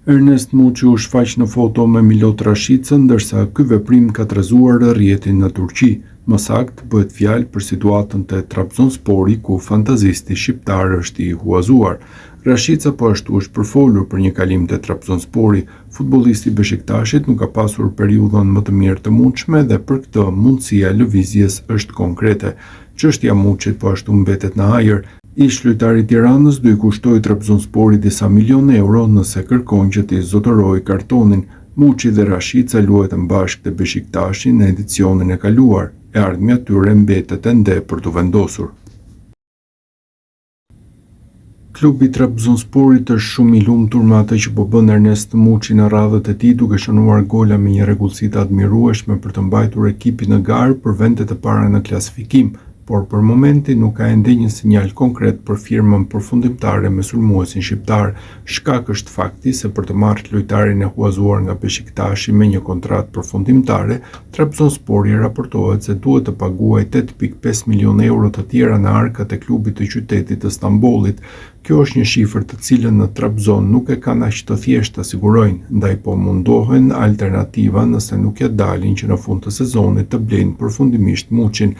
Ernest Muçi u shfaq në foto me Milot Rashicën, ndërsa ky veprim ka trazuar rrjetin në Turqi. Më saktë, bëhet fjalë për situatën te Trabzonspori, ku fantazisti shqiptar është i huazuar. Rashica po ashtu është përfolur për një kalim te Trabzonspori. Futbollisti i Beshiktashit nuk ka pasur periudhën më të mirë të mundshme dhe për këtë mundësia e lëvizjes është konkrete. Çështja Muçit po ashtu mbetet në ajër. Ish-lojtari i Tiranës do i kushtojë Trabzonsporit disa milionë euro nëse kërkon që t'i zotërojë kartonin. Muçi dhe Rashica luajtën bashkë te Beshiktashi në edicionin e kaluar. E ardhmja e tyre mbetet ende për t'u vendosur. Klubi i Trabzonsporit është shumë i lumtur me atë që po bën Ernest Muçi në radhët e tij, duke shënuar gola me një rregullsi të admirueshme për të mbajtur ekipin në garë për vendet e para në klasifikim, por për momentin nuk ka ende një sinjal konkret për firmën përfundimtare me sulmuesin shqiptar. Shkak është fakti se për të marrë lojtarin e huazuar nga Beshiktashi me një kontratë përfundimtare, Trabzonspori raportohet se duhet të paguajë 8,5 milionë euro të tjera në arkat e klubit të qytetit të Stambollit. Kjo është një shifër të cilën në Trabzon nuk e kanë aq të thjeshtë ta sigurojnë, ndaj po mundohen alternativa nëse nuk ia dalin që në fund të sezonit të blejnë përfundimisht Muçin.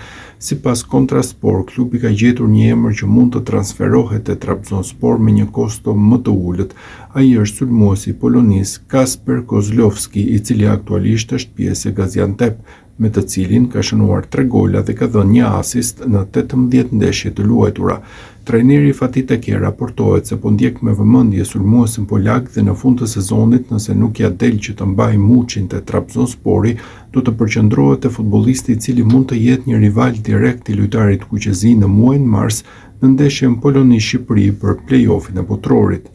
Sipas Kontraspor, klubi ka gjetur një emër që mund të transferohet te Trabzonspor me një kosto më të ulët. Ai është sulmuesi i Polonisë, Kasper Kozlowski, i cili aktualisht është pjesë e Gaziantep, me të cilin ka shënuar tre gola dhe ka dhënë një asist në 18 ndeshje të luajtura. Trajneri Fatih Teke raportohet se po ndjek me vëmendje sulmuesin polak dhe në fund të sezonit nëse nuk ia del që të mbajë Muçin te Trabzonspori, do të përqendrohet te futbollisti i cili mund të jetë një rival direkt i lojtarit kuqezi në muajin mars në ndeshjen Poloni-Shqipëri për play-offin e Botërorit.